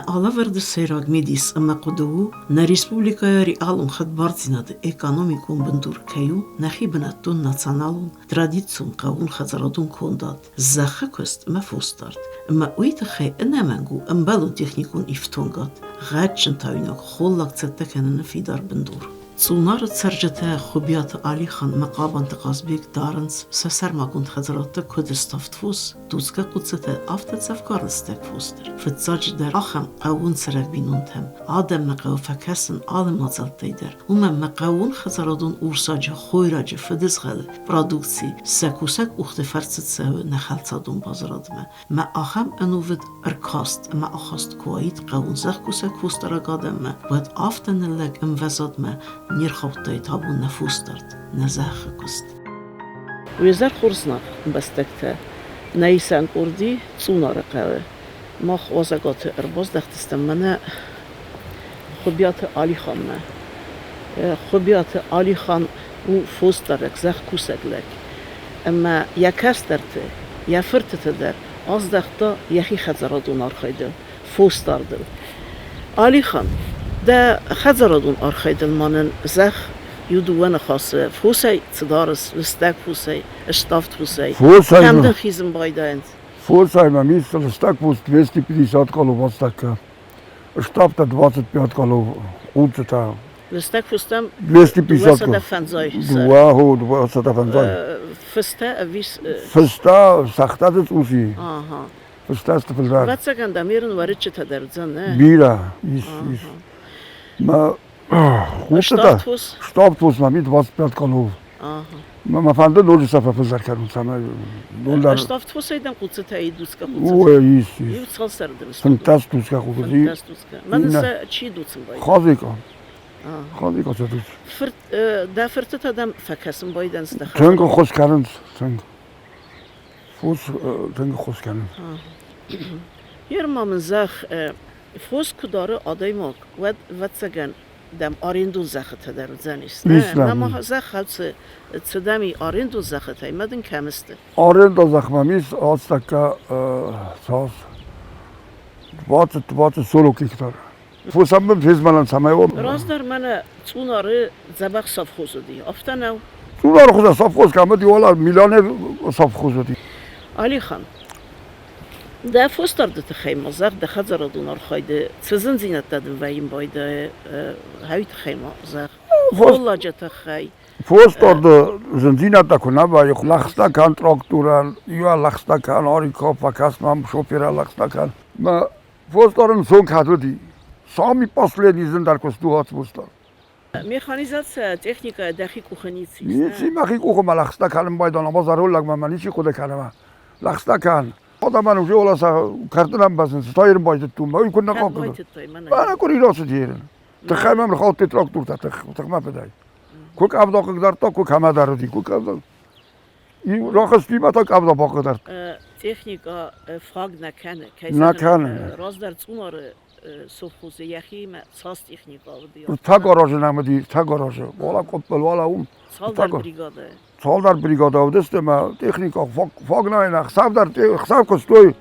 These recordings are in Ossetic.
алӕвӕрды сӕйраг мидис ӕмӕ хъуыды у, нӕ республикӕйы реалон хӕдбардзинады экономикон бындур кӕй у нӕхи бынӕттон националон, традицион хъӕууонхӕдзарадон кондад, зӕххы куыст ӕмӕ фосдард, ӕмӕ уый тыххӕй ӕнӕмӕнг у ӕмбӕлон техникон ифтонгад, гъӕдджын тауинаг холлаг цӕттӕ кӕныны фидар бындур. Цъунары цӕрджытӕ Хуыбиаты Алихан ӕмӕ Хъабанты Хъазбег дарынц сӕ сӕрмагонд хӕдзарадты куыд ставд фос, дуцгӕ хъуццытӕ, афтӕ дзӕвгар лыстӕг фос дӕр. Фыццаджыдӕр ахӕм хъӕууон цӕрӕг бинонтӕм адӕммӕ хъӕуы фӕкӕсын алы мадзӕлттӕй дӕр. Уымӕн ӕмӕ хъӕууонхӕдзарадон урсаджы, хойраджы, фыдызгъӕлы продукци сӕ кусӕг къухты фӕрцы цӕуы нӕ хӕлцадон базарадмӕ. Мӕ ахӕм ӕнувыд ӕркаст ӕмӕ ахаст куы уаид хъӕуон зӕхкусӕг фосдарӕг адӕммӕ, уӕд афтӕ ныллӕг ӕмвӕзадмӕ не рхаудтаид абон нӕ фосдард, нӕ зӕххы куыст. Уе зӕр хорз нӕ ӕмбӕстӕгтӕ! Нӕ исӕн къорди Цъунары хъӕуы. Мах Уазӕгаты ӕрбаздӕхтыстӕм мӕнӕ Хуыбиаты Алиханмӕ. Хуыбиаты Алихан у фосдарӕг, зӕхкусӕг лӕг. Ӕмӕ йӕ кӕстӕрты, йӕ фыртыты дӕр аздӕхта йӕхи хӕдзарадон архайдыл, фосдардыл. Алихан, дӕ хӕдзарадон архайдыл ма нын зӕгъ иу-дыууӕ ныхасы. Фосӕй цы дарыс, лыстӕг фосӕй, ставд фосӕй? Кӕм дын хизын байдайынц? Фосӕй мӕм ис лыстӕг фос 250 голов астакка. Штабта 25 голов хъуццытӕ. Лыстӕг фыстӕм 250 205. Дыууӕ хо 205. Фыстӕ ӕви Фыстӕ сӕгътӕ цъуси. Фыстӕ сты фылдӕр. Ӕвӕццӕгӕн дӕм ерын уӕрыччытӕ дӕр уыдзӕн, нӕ? Бирӕ ис, ис. Мӕ хъуццытӕ ставд фос мӕм и 25 голов. Мӕ фӕнды ноджы сӕ фӕфылдӕр кӕнын, цӕмӕй доллар. Ставд фосӕй дӕм хъуццытӕ и дуцгӕ хъуццытӕ? Ой, ис, ис. Иу цал сӕрды 15 дуцгӕ хъуццыты. 15 дуцгӕ. Мӕнӕ сӕ чи дуцын байдыдта? Хазика. Хазика сӕ дуц. Фырт, дӕ фыртытӕ дӕм фӕкӕсын байдӕнц дӕ Тынг ӕххуыс кӕнынц, тынг. Фос тынг ӕххуыс кӕнынц. Ер ма мын зӕгъ, фос куы дары адӕймаг, уӕд, ӕвӕццӕгӕн, дӕм арендон зӕххытӕ дӕр уыдзӕнис. Нӕ ма зӕхх цы дӕм и арендон зӕххытӕй, мӕ дын кӕм сты? Арендон зӕхх мӕм ис ацтӕккӕ цас? 20 40 гектар. Фосӕн мын фезмӕлӕн цӕмӕй уа. Раздӕр мӕнӕ Цъунары дзӕбӕх совхоз уыди, афтӕ нӕу? Цъунары хуызӕн совхоз кӕм уыди, уал миллионер совхоз уыди. Алихан, Дӕ фосдарды тыххӕй ма зӕгъ, дӕ хӕдзарадон архайды цы зындзинӕдтӕ дын вӕййын байдайы, уый тыххӕй ма зӕгъ. Холладжы тыххӕй. Фосдарды зындзинӕдтӕ куы нӕ вӕййы, лӕгъстӕ кӕн трактурӕн, иуӕ лӕгъстӕ кӕн, арикӕ фӕкӕс мӕм, шоферӕ лӕгъстӕ кӕн. Мӕ фосдарын сон кӕд уыди? Самый последний зындӕр куыст у ацы фосдар. Механизация, техникӕ дӕхи къухы ницы ис? Ницы мӕхи къухы мӕ лӕгъстӕ кӕнын байдон, ӕмӕ зӕронд мӕ ничи хъуыды кӕны мӕ. Лӕгъстӕ кӕн. Адӕмӕн уже оласа кӕрдынӕн бӕзынц, та ерын байтыдтон, уый куы нӕ хъахъхъӕды. Мӕнӕ къуыри рацыди ерын. Тыххӕй мӕм рхаудтой трактуртӕ, тыхмӕ фыдӕй. Куы къӕвда хъыгдардта, куы кӕмӕдӕр уыди, куы къӕвда. Рахызти та къӕвда бахъыгдардта. Техникӕ фаг нӕ кӕны. Нӕ кӕны. Раздӕр Цъунары совхозы йӕхиимӕ цас техникӕ уыди? Ртӕ гаражы нӕм уыди, ртӕ гаражы. Уалӕ къуыппыл, уалӕ уым. Цалдӕр бригадӕ. Цалдӕр бригадӕ уыдысты ӕмӕ техникӕ фаг нӕ ӕхсӕв дӕр ӕхсӕв куыстой.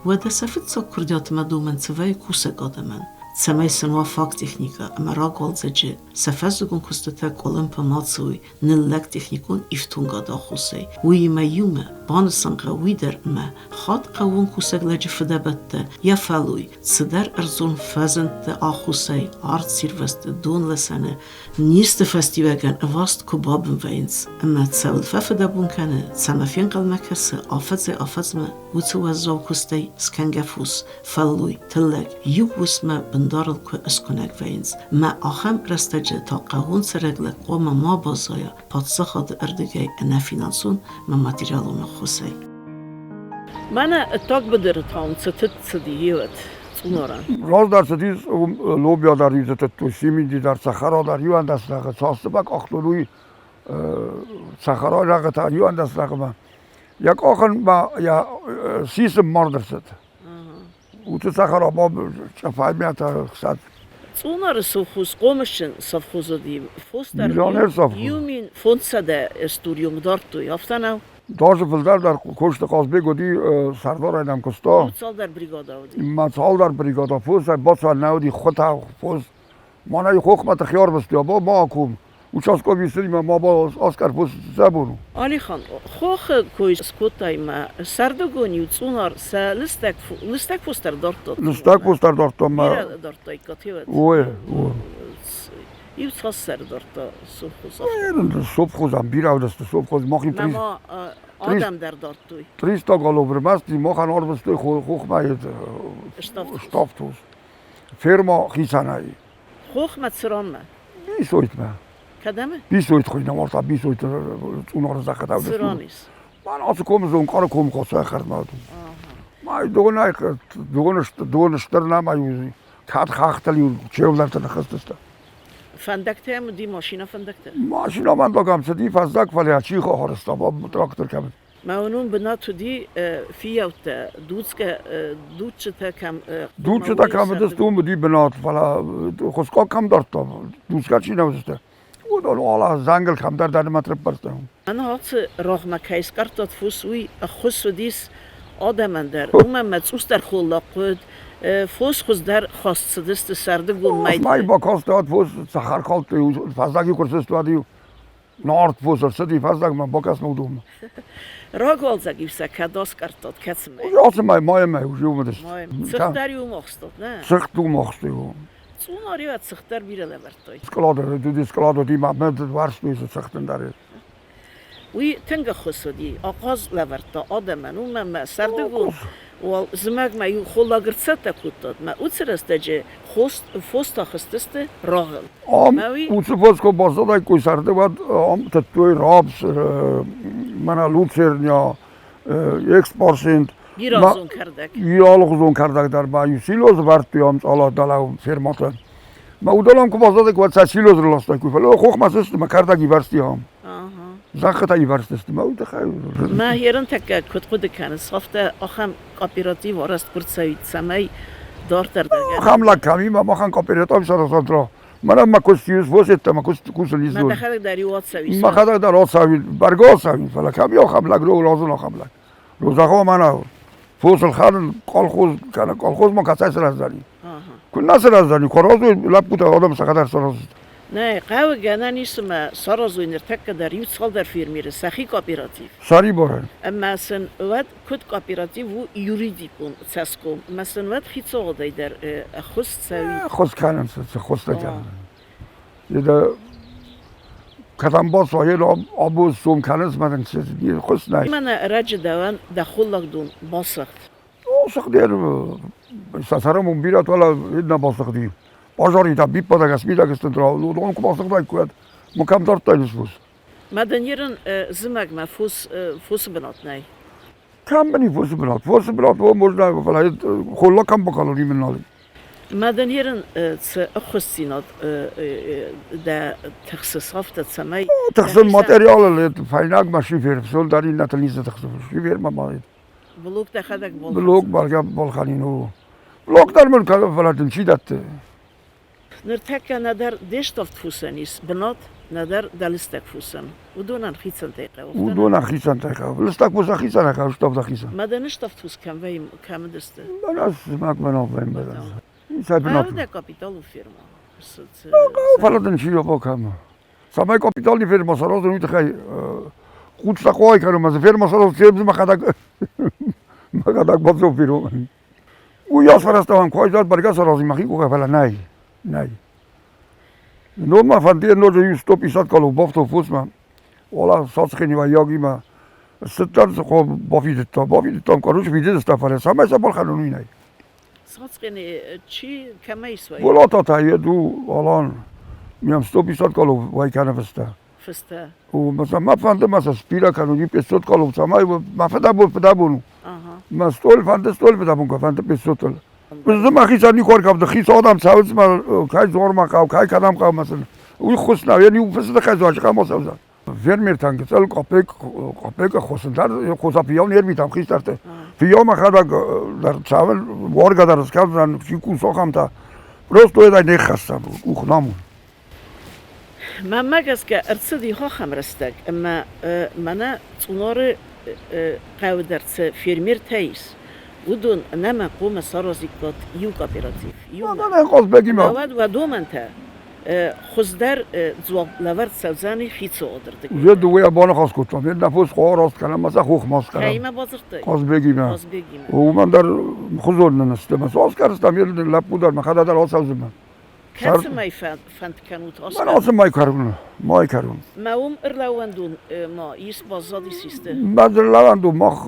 Уӕдӕ сӕ фыццаг курдиатмӕ домӕн цы вӕййы кусӕг адӕмӕн, цӕмӕй сын уа фаг техникӕ ӕмӕ рагуалдзӕджы сӕ фӕззыгон куыстытӕ къуылымпы ма цӕуой ныллӕг техникон ифтонгады аххосӕй. Уыимӕ иумӕ банысан хъӕуы уый дӕр, ӕмӕ хатт хъӕууон кусӕг лӕджы фыдӕбӕттӕ йӕ фӕллой цыдӕр ӕрдзон фӕзындты аххосӕй арт сирвӕзты донласӕны Низты фӕстиуӕгӕн ӕваст куы бабын вӕййынц ӕмӕ цӕуыл фӕфыдӕбон кӕны, цӕмӕ фенхъӕлмӕ кӕсы афӕдзӕй-афӕдзмӕ уыцы уӕззау куыстӕй скӕнгӕ фос, фӕллой, тыллӕг иу уысммӕ бындарыл куы ыскуынӕг вӕййынц, мӕ ахӕм рӕстӕджы та хъӕууон цӕрӕг лӕг хъуамӕ ма баззайа паддзахады ӕрдыгӕй ӕнӕ финансон ӕмӕ материалон ӕххуысӕй. Мӕнӕ ӕддаг быдыры та цы тыд цыди, еуӕд Цъунарӕн. Раздӕр цыдис лобиа дӕр иу симинди дӕр, цӕхӕра дӕр 11 рӕгъы. Цас цы бакъахтон, уый цӕхӕра рӕгъы та 11 рӕгъмӕ. Йӕ къахын ма йӕ сисын мард ӕрцыд. Уыцы цӕхӕра ма цъӕфӕй мӕтӕ хсад. Цъунары совхоз хъомысджын совхоз уыди. Фос дӕр Миллионер совхоз. 1500 стурьонг дардтой, афтӕ нӕу? Даже фылдӕр дӕр Косты Хъазбег уыди сӕрдарӕй нӕм куыста. Цалдӕр бригада уыди. Ма цалдӕр бригада фосӕй бацуан нӕ уыди хуытӕ, фос. Мӕнӕ хохмӕ тыхиарвысты, або ма аком. Участковый ма ма аскъӕр фос сӕ Алихан, хохы кой скодтай ма сӕрдыгон-иу цъунар сӕ лыстӕг лыстӕг фос дӕр дардтат? Лыстӕг фос дӕр дардтам ма. Бирӕ дардтаиккат, Ой, ой. Иу цас сӕр дардта совхоз? Совхозӕн бирӕ уыдысты совхоз махи Мама адӕм дӕр дардтой. 300 голов ӕрмӕст махӕн арвыстой хохмӕ ставдфос. Ферма хицӕнӕй. Хохмӕ цыранмӕ? Бисойтмӕ. Кӕдӕм? Бисойт хуыйны уарта Бисойты цъунары зӕххытӕ. Цыран ис? Мӕн ацы комы Зонкъары комы хосӕ хӕрдмӕ. Май донӕй дон стыр нӕма кӕд хӕхтыл-иу чеулӕртӕ ныххызтысты. Фӕндӕгтӕ ӕм уыди машинӕ фӕндӕгтӕ? Машинӕ фӕндаг ӕм цыди фӕззӕг, фӕлӕ чи хӕрзта, трактор кӕм. Мӕ уынон бынат уыди фиййӕуттӕ, дуцгӕ дудджытӕ кӕм. Дудджытӕ кӕм уыдысты, уым уыди бынат, фӕлӕ хуыскъаг кӕм дардта, дуцгӕ чи нӕ уыдысты, уыдон уал зӕнгыл кӕмдӕр дӕр нымӕт рыппӕрстой. Мӕнӕ ацы рагъмӕ кӕй скъӕрдтат фос, уый ӕххуыс уыдис адӕмӕн дӕр. Уымӕн мӕ цъусдӕр холлаг хъуыд, фос хуыздӕр хаст цыдысты сӕрдыгон мӕйты. Мӕй бакастат фос цӕхӕр калдтой, фӕззӕг-иу куы рцыдысты, уӕд-иу нард фос ӕрцыди фӕззӕгмӕ, бакӕс ма уыдонмӕ. Рагуалдзӕг-иу сӕ кӕд аскъӕрдтат, кӕцымӕ? Ацы мӕй, майы мӕй уже уымыдысты. Цыхт дӕр-иу уым ахстат, нӕ? Цыхт уым ахстой. Цъунар-иу цыхт дӕр бирӕ лӕвӕрдтой. Склады, склад уыди, мӕ уарзтой цыхтын дӕр. Уый тынг ӕххуыс уыди, ахъаз лӕвӕрдта адӕмӕн, уымӕн ӕмӕ сӕрдыгон уал зымӕгмӕ иу холлаг ӕрцӕттӕ кодтат, мӕ уыцы рӕстӕджы фос та хызтысты рагъыл. Ам уыцы фос куы баззадаиккой сӕрды, уӕд ам тыдтой рапс, мӕнӕ люцерня, экспорсент. Бирӕгъзон кӕрдӕг. Алыгъуызон кӕрдӕг дӕр ма иу силоз ӕвӕрдтой ам цъала дӕлӕ фермӕты. Мӕ уыдонӕн куы баззадысты, уӕд сӕ силоз раластой, фӕлӕ хохмӕ сысты, мӕ кӕрдӕг ивӕрзти ам. Зӕххытӕ ивӕрзтысты, мӕ уый тыххӕй. Мӕ ерынтӕккӕ куыд хъуыды кӕныс, афтӕ ахӕм кооператив арӕзт куы рцӕуид, цӕмӕй дарддӕр дӕр. Ахӕм лӕг кӕм и, махӕн кооператив саразӕн Мӕнӕн мӕ куыст ис, фосеттӕ мӕ куыст кусын ис. Мӕ дӕхӕдӕг дӕр иу ацӕуис. Мӕхӕдӕг дӕр ацӕуин, бӕргӕ ацӕуин, фӕлӕ кӕм и ахӕм лӕг, розын ахӕм лӕг. Розахо мӕнӕ фосыл хӕрын колхоз кӕнӕ колхозмӕ кӕцӕй сырӕздзӕни? Куыннӕ сырӕздзӕни, куы аразой лӕппутӕ адӕм сӕхӕдӕг сараздзысты. Нӕ, хъӕуы гӕнӕн ис ӕмӕ саразой ныртӕккӕ дӕр иу цалдӕр фермеры сӕхи кооператив. Сӕрибарӕй. Ӕмӕ сын уӕд куыд кооператив у юридикон цӕсгом, ӕмӕ сын уӕд хицауадӕй дӕр ӕххуыс цӕуид. Ӕххуыс кӕнынц, ӕххуыс кӕнынц. Кӕдӕм бацуа, абон сом кӕнынц, мӕ дын хъус нӕй. Мӕнӕ ӕрӕджы дӕуӕн дӕ холлагдон басыгъд. Басыгъди, сӕ цӕрӕнбон бирӕ фӕлӕ нӕ басыгъди. Базари та биппадӕг смидӕг сты, уыдон куы басыгъдаиккой, уӕд мӕ кӕм дардтаин фос. Мӕ дын ерын зымӕгмӕ фос фосы бынат нӕй. Кӕм мын и фосы бынат? Фосы бынат можно, фӕлӕ холлаг кӕм бакалон, именно нал. Мадӕн цы ӕххуысдзинад дӕ тыхсы афтӕ, цӕмӕй Тыхсын материалыл фӕйнӕгмӕ шифер, сол дӕр иннӕтыл ницы тыхсы, шифермӕ ма Блок дӕхӕдӕг Блок бӕргӕ балхӕнин у. Блок дӕр мын фӕлӕ дын чи дӕтты? Ныртӕккӕ нӕдӕр де ставд фусӕн ис бынат, нӕдӕр дӕ лыстӕг фусӕн. Уыдонӕн хицӕнтӕй хъӕуы. Уыдонӕн хицӕнтӕй хъӕуы. Лыстӕг фус хицӕнӕй хъӕуы, ставд хицӕн. Мӕ дӕ ставд фус кӕм вӕййы, кӕм уыдысты? Мӕнӕ сымах мӕнӕ вӕййы. Цӕй бынат? Хъӕуы дӕ капиталон ферма. Хъӕуы, фӕлӕ дын чи кӕм. Цӕмӕй капиталный ферма саразын, уый тыххӕй хъуццӕ хъуай кӕнын, ӕмӕ дзы ферма саразын, мӕхӕдӕг мӕхӕдӕг бацӕуын. Уый ацарӕзта куайдзат бӕргӕ саразын мӕхи къухӕй, фӕлӕ нӕй, нӕй. Ног ма фӕнды ноджы иу 150 калов бафтау фосмӕ, уала цацхени вӕййагимӕ. Цыддӕр дзы бафидыдта, бафидыдтам, короче, фидыдта, фӕлӕ цӕмӕй сӕ балхӕнон, уый нӕй. Цацхени чи кӕмӕй свӕййы? Болата та йед у, Алан, мӕм 150 калов уӕй кӕны фыстӕ. Фыстӕ. Мӕ фӕнды ма сӕ сбирӕ кӕнон, 500 калов, цӕмӕй мӕ фыдӕбон фыдӕбон у. Мӕ стъол фӕнды стъол фыдӕбон кӕ, фӕнды 500-ыл. Зы мӕхицӕн никуы ӕркӕвды, хицау адӕм цӕуынц мӕ кӕй дзуармӕ хъӕуы, кӕй кӕдӕм хъӕуы мӕ сын. Уый ххуыс нӕу, йӕ иу фысы тыххӕй дзуаджы хъӕмӕ цӕудзӕн. Фермертӕн гыццыл къопек, къопек хосын дӕр, хоса фийау не рвитӕм хистӕрты. Фийау мӕхӕдӕг дӕр цӕуын, уаргӕ дӕр скӕндзӕн, чи кусохӕмтӕ. Просто это не хӕссӕм, къух нам. Мӕнмӕ гӕсгӕ ӕрцыди ахӕм рӕстӕг, ӕмӕ мӕнӕ Цъунары Хъӕуы дӕр цы фермертӕ ис, уыдон ӕнӕмӕнг хъуамӕ саразиккат иу кооператив. Иумӕ. Хъазбегимӕ. Науӕд уӕ домӕнтӕ хуыздӕр дзуапп лӕвӕрд цӕудзӕни хицауады рдыгӕй. Уже дыууӕ баныхас кодтам. Нӕ фос хъуараст кӕнӕм, ӕмӕ сӕ хохмӕ скӕнӕм. Кӕимӕ бадзырдтай? Хъазбегимӕ. Хъазбегимӕ. Уымӕн дӕр хуызон нын сты. Мӕ аскӕрстам, йе лӕппу дӕр, мӕхӕдӕг дӕр ацӕудзынӕн. Кӕцы мӕй фӕнд кӕнут Мӕн ацы мӕй кӕрон, мӕй кӕрон. Мӕ уым ӕрлӕууӕндон ма ис баззадис исты? Мӕ ӕрлӕууӕндон мах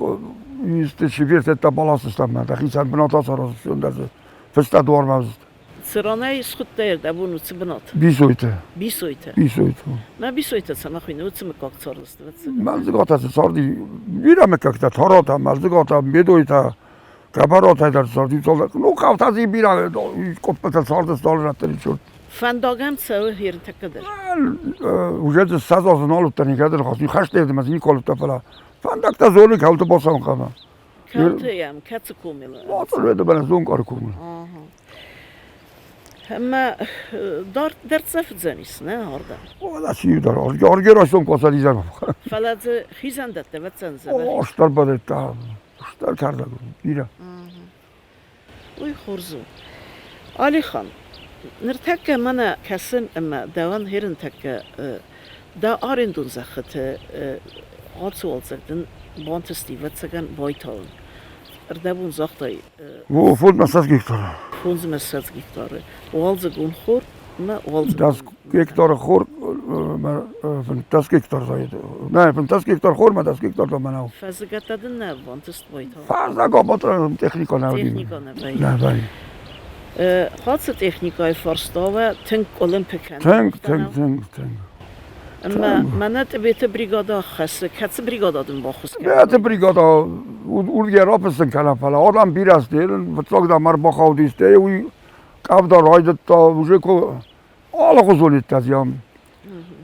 исты сивертӕттӕ баласдзыстӕм, мӕ дӕхицӕн бынат ацараздзыстӕм дӕр дзы фыста дуармӕ уыдзысты. Цы ранӕй схуыдтай ӕрдӕбон уыцы бынат? Бисойтӕ. Бисойтӕ. Бисойтӕ. Мӕ Бисойтӕ цӕмӕ хуыйны, уыцы мыггаг цардысты, ӕвӕццӕгӕн. Мӕлдзыгатӕ цы царди, бирӕ мыггӕгтӕ, Таратӕ, Мӕлдзыгатӕ, Медойтӕ, Гӕбӕротӕй дӕр царди, ну, Кавкази бирӕ къоппытӕ цардысты алы рӕтты ничи. Фӕндагӕн цӕуы ӕртӕккӕ дӕр. Уже дзы 20 азы нал уыдтӕн, никӕдӕр хӕсти, хӕстӕй ӕмӕ дзы никуы уыдтӕн, фӕлӕ фӕндӕгтӕ зоны, кӕуылты бацӕуын хъӕуы. Кӕуылты йӕм, кӕцы комыл? Бацӕуын мӕнӕ Зонкъары комыл. Ӕмӕ дӕрддзӕф уыдзӕнис, нӕ, ардӕм? Уӕлӕ циу дӕр, аргӕ райсом куы ацӕдизӕр. Фӕлӕ дзы хизӕндӕттӕ, ӕвӕццӕн, дзӕбӕх. О, стыр бадӕттӕ, стыр кӕрдӕг, бирӕ. Уый хорз у. Алихан, ныртӕккӕ мӕнӕ кӕсын ӕмӕ дӕуӕн херынтӕккӕ дӕ арендон зӕххыты ацы уалдзӕг дын бантысти, ӕвӕццӕгӕн, байтауын. Ӕрдӕбон загътай. О, 25 гектары. 25 гектары. Уалдзыгон хор ӕмӕ уалдзыгон. 10 гектары хор, 15 гектар зайд. Нӕ, 15 гектар хор, мӕ 10 гектар та мӕнӕу. Фӕззыгӕттӕ дын нӕ бантыст байтауын? Фӕззӕг абатра техника нӕ уыди. Техника нӕ вӕййы. Нӕ вӕййы. Хацы техникӕйы фарстауӕ тынг къуылымпы кӕны. Тынг, тынг, тынг, тынг. Ӕмӕ мӕнӕ Тъбеты бригада хӕссы. Кӕцы бригада дын баххуыс кӕны? Тъбеты бригада ургӕ рафыссын кӕна, фӕлӕ адӕм бирӕ сты. Фыццаг дӕр ма ӕрбахаудис, стӕй уый къӕвда райдыдта, уже куы алыхуызон иттӕ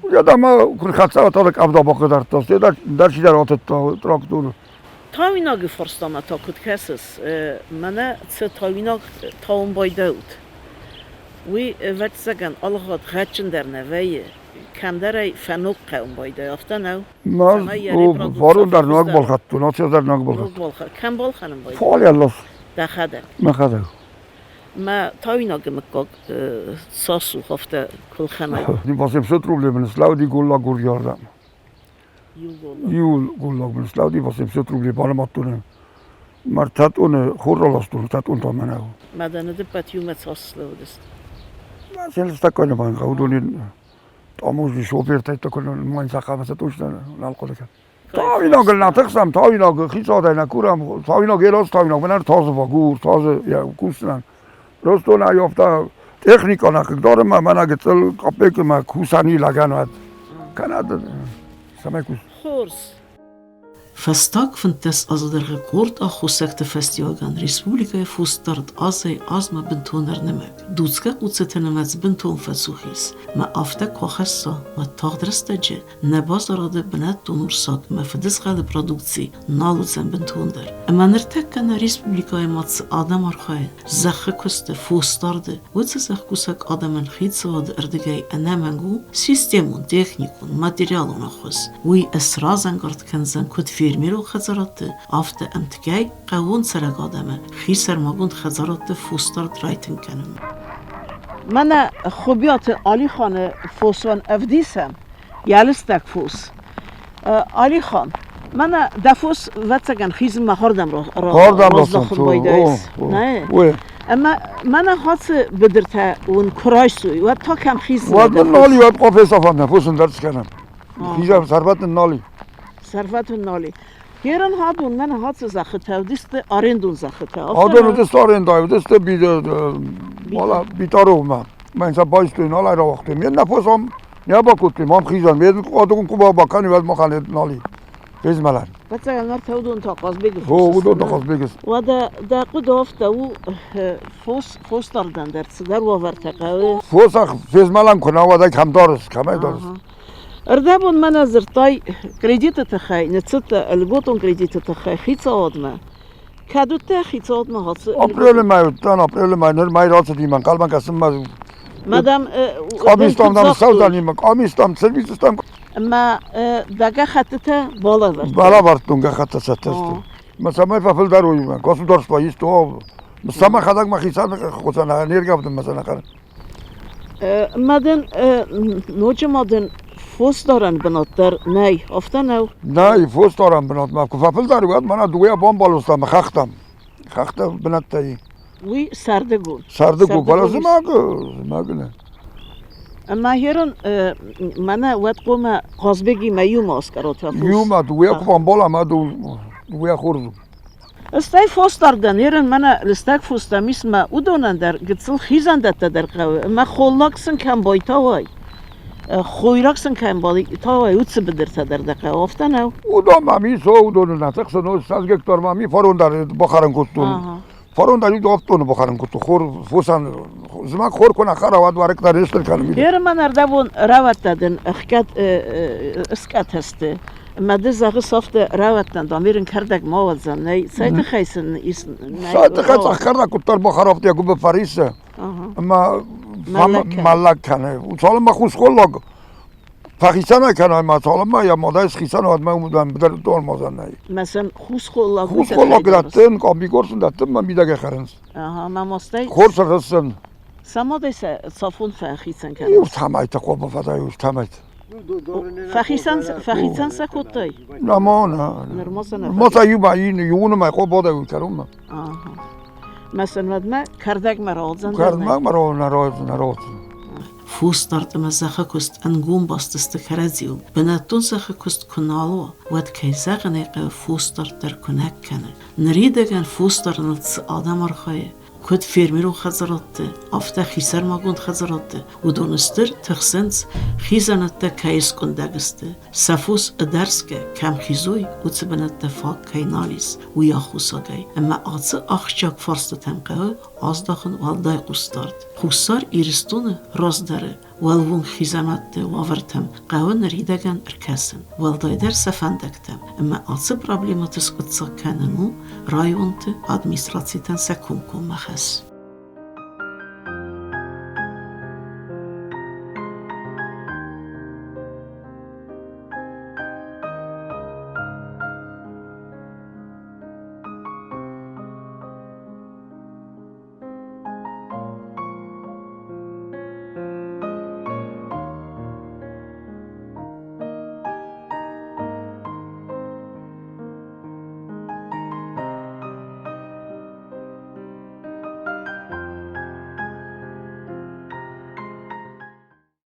Уже дӕр куы рхӕццӕ, та къӕвда бахъыгдардта, стӕй дӕр чидӕр атыдта трактор. Тауинагы фарстамӕ та куыд кӕсыс? Мӕнӕ цы тауинаг тауын байдӕут, уый, ӕвӕццӕгӕн, алыгъуат гъӕдджындӕр нӕ вӕййы. Кӕмдӕр ӕй фӕног хъӕуын байдайы, афтӕ нӕу? Фарон дӕр ног балхӕдтон, ацы дӕр ног балхӕдтон. Кӕм балхӕнын байдайы? Фалӕллас. Дӕхӕдӕг? Мӕхӕдӕг. Мӕ тауинаги мыггаг цас у, афтӕ куы лхӕнай. 800 рублей мын слӕуди голлаг гурдиардӕм. Иу голлаг мын слӕуди 800 рублей банымадтон. Мӕртӕтъоны хор раластон, тӕтъон та мӕнӕу. Маданы дыппӕт иумӕ цас слӕудыст? Селстаккой нымайын хъӕуы, уыдон таможни шофертӕй та куы нымайын сахъамӕ сӕ точно нал хъуыды кӕн. Тауинагыл нӕ тыхсӕм, тауинаг хицауадӕй нӕ курӕм, тауинаг ерос тауинаг, мӕнӕн тазы вагур, тазы йӕ кусдзынӕн. Ростон ӕййӕфта техникӕ нӕ хъыгдары мӕ мӕнӕ гыццыл капекы мӕ кусӕни лӕгӕн уӕд. Кӕнӕ цӕмӕй кус. Хорз. Фӕстаг 15 азы дӕргъы къорд ӕххуысӕгты фӕстиуӕгӕн республикӕйы фосдард азӕй-азмӕ бынтон ӕрнымӕг. Дуцгӕ хъуццыты нымӕц бынтон фӕцух ис, мӕ афтӕ куы ахӕсса, уӕд тагъд рӕстӕджы нӕ базарады бынӕттон урсаг ӕмӕ фыдызгъӕлы продукци нал уыдзӕн бынтондӕр. Ӕмӕ ныртӕккӕ нӕ республикӕйы ма цы адӕм архайы зӕххы куысты, фосдарды, уыцы зӕхкусӕг адӕмӕн хицауады ӕрдыгӕй ӕнӕмӕнг у системон, техникон, материалон ӕххуыс. Уый сразӕнгард кӕндзӕн куыд фермерон хӕдзарадты, афтӕ ӕмткӕй хъӕууон цӕрӕг адӕмы хисӕрмагонд хӕдзарадты фосдард райтынг кӕнын. Мӕнӕ Хуыбиаты Алиханы фосӕн ӕвдисӕн йӕ лыстӕг фос. Алихан, мӕнӕ дӕ фос ӕвӕццӕгӕн хизынмӕ хӕрдӕм раздахын байдайыс. Нӕ? Ӕмӕ мӕнӕ хацы быдыртӕ уын куы райсой, уӕд та кӕм хизын? Уӕд нын нал и, уӕд къуа фесафӕм, нӕ фос ӕндӕр цы кӕнӕм. Хизӕм, сӕрвӕт нын нал и. Сӕрвӕт уын нал и. Ерын хадон, мӕнӕ хацы зӕххытӕ уыдысты арендон зӕххытӕ. Адон уыдысты арендайы, уыдысты Битаровмӕ. Мӕн сӕ байстой, нал ӕрауагътой. Ме ннӕ фос ам не бакодтой, мам хизӕн. Ме адон куы бакӕнын, уӕд махӕн нал и. Фезмӕлӕн. Фӕцӕгӕн Нарт уыдон та Хъазбегы фос. О, уыдон та Хъазбегы. Уӕдӕ дӕ хъуыды афтӕ у, фос фосдардӕн дӕр цыдӕр уавӕртӕ хъӕуы. Фос фезмӕлӕн куы нӕ уӕд ӕй кӕм дарыс, кӕмӕй дарыс? Ӕрдӕбон мӕнӕ дзырдтай кредиты тыххӕй, ныццыдтӕ льготон кредиты тыххӕй хицауадмӕ. Кӕд уыдтӕ хицауадмӕ хӕцы? Апрелы мӕй уыдтӕн, апрелы мӕй, ныр мӕй рацыди, мӕ ӕнхъӕлмӕ кӕсынмӕ. Мадам, Къамистам, дам, ссӕудзӕни, къамистам, сервисистам. Ӕмӕ дӕ гӕххӕттытӕ балӕвӕрдтай? Балӕвӕрдтон гӕххӕттӕ цӕттӕ сты. Мӕ цӕмӕй фӕфылдӕр уой, государство исто, цӕмӕ хӕдӕг мӕхицӕн хуыцӕн не ргӕвдын мӕ цӕнӕхъӕр. Ма дын ноджы ма дын фосдарӕн бынат дӕр нӕй, афтӕ нӕу? Нӕй, фосдарӕн бынат ма куы фӕфылдӕр, уӕд мӕнӕ дыууӕ бамбалуста мӕ хӕхтӕм. Хӕхтӕ бынӕттӕй. Уый сӕрдыгон. Сӕрдыгон, фӕлӕ зымӕг, зымӕг нӕ. Ӕмӕ херон мӕнӕ уӕд хъуамӕ Хъазбегимӕ иумӕ аскъӕрот фос. Иумӕ дыууӕ куы фӕмбӕлӕм, ӕмӕ дыууӕ хорз у. Стӕй фосдардӕн ерын мӕнӕ лыстӕг фостӕм ис мӕ уыдонӕн дӕр гыццыл хизӕндӕттӕ дӕр хъӕуы ӕмӕ холлаг сын кӕм байтауай, хойраг сын кӕм байтауай, уыцы быдыртӕ дӕр дӕ хъӕуы, афтӕ нӕу? Уыдон мӕм ис, уыдоны нӕ тыхсын, 20 гектар мӕм и фарон дӕр бахӕрын кодтон. Фарон дӕр иу авдтоны бахӕрын кодтон хор фосӕн зымӕг хор куы нӕ хӕра, уӕд уӕрыкк дӕр не стыр кӕны. Ерман ӕрдӕбон рӕуӕдтӕ дын ӕхгӕд ыскъӕтӕсты. Ӕмӕ ды зӕгъыс афтӕ рӕуӕдтӕн, дам, ирын кӕрдӕг ма уадзӕн, нӕй. Цӕй тыххӕй сын ис нӕй? Цӕй тыххӕй цъӕх кӕрдӕг куыддӕр бахӕрафт йӕ гуыбы фӕриссы ӕмӕ мӕллӕг кӕны. Цалынмӕ хус холлаг фӕхицӕнӕй кӕна ӕмӕ цалынмӕ йӕ мадӕй схицӕн, уӕдмӕ уымӕн быдыр дон мадзӕн нӕй. Мӕсӕн хус холлаг Хус холлаг дӕттын, къамбикор сын дӕттын, мӕ мидӕгӕй хӕрынц. Ага, мӕ мастӕй? Хор сӕ Самадӕй сӕ цафон фӕхицӕн кӕнынц? Иу тамайты хъобы фӕдӕ, иу тамайты. Фӕхицӕн, фӕхицӕн сӕ кодтай? Нама, на. Нырма сӕ нӕ Нырма сӕ иу иуынымӕ хъободӕ кӕронмӕ. Ага. Мӕсӕнвӕдмӕ кӕрдӕгмӕ рауадзӕн Кӕрдӕгмӕ рауадзӕн. Фосдард ӕмӕ зӕххы куыст ӕнгом баст сты кӕрӕдзиуыл. Бынӕттон зӕххы куыст куы нал уа, уӕд, кӕй зӕгъын ӕй хъӕуы, фосдард дӕр куынӕг кӕны. Ныридӕгӕн фосдарыныл цы адӕм архайы, куыд фермерон хӕдзарадты, афтӕ хисӕрмагонд хӕдзарадты, уыдон стыр тыхсынц, хизӕнӕттӕ кӕй скъуындӕг сты, сӕ фос ӕдӕрсгӕ кӕм хизой, уыцы бынӕттӕ фаг кӕй нал ис, уый аххосагӕй. Ӕмӕ ацы ахсджиаг фарстытӕм хъӕуы аздахын уӕлдай хъусдард. Хуссар Ирыстоны раздӕры уӕлвонг хизӕнӕтты уавӕртӕм хъӕуы ныридӕгӕн ӕркӕсын, уӕлдайдӕр сӕ фӕндӕгтӕм, ӕмӕ ацы проблемӕты скъуыддзаг кӕнын у районты администрацитӕн сӕ комкоммӕ хӕс.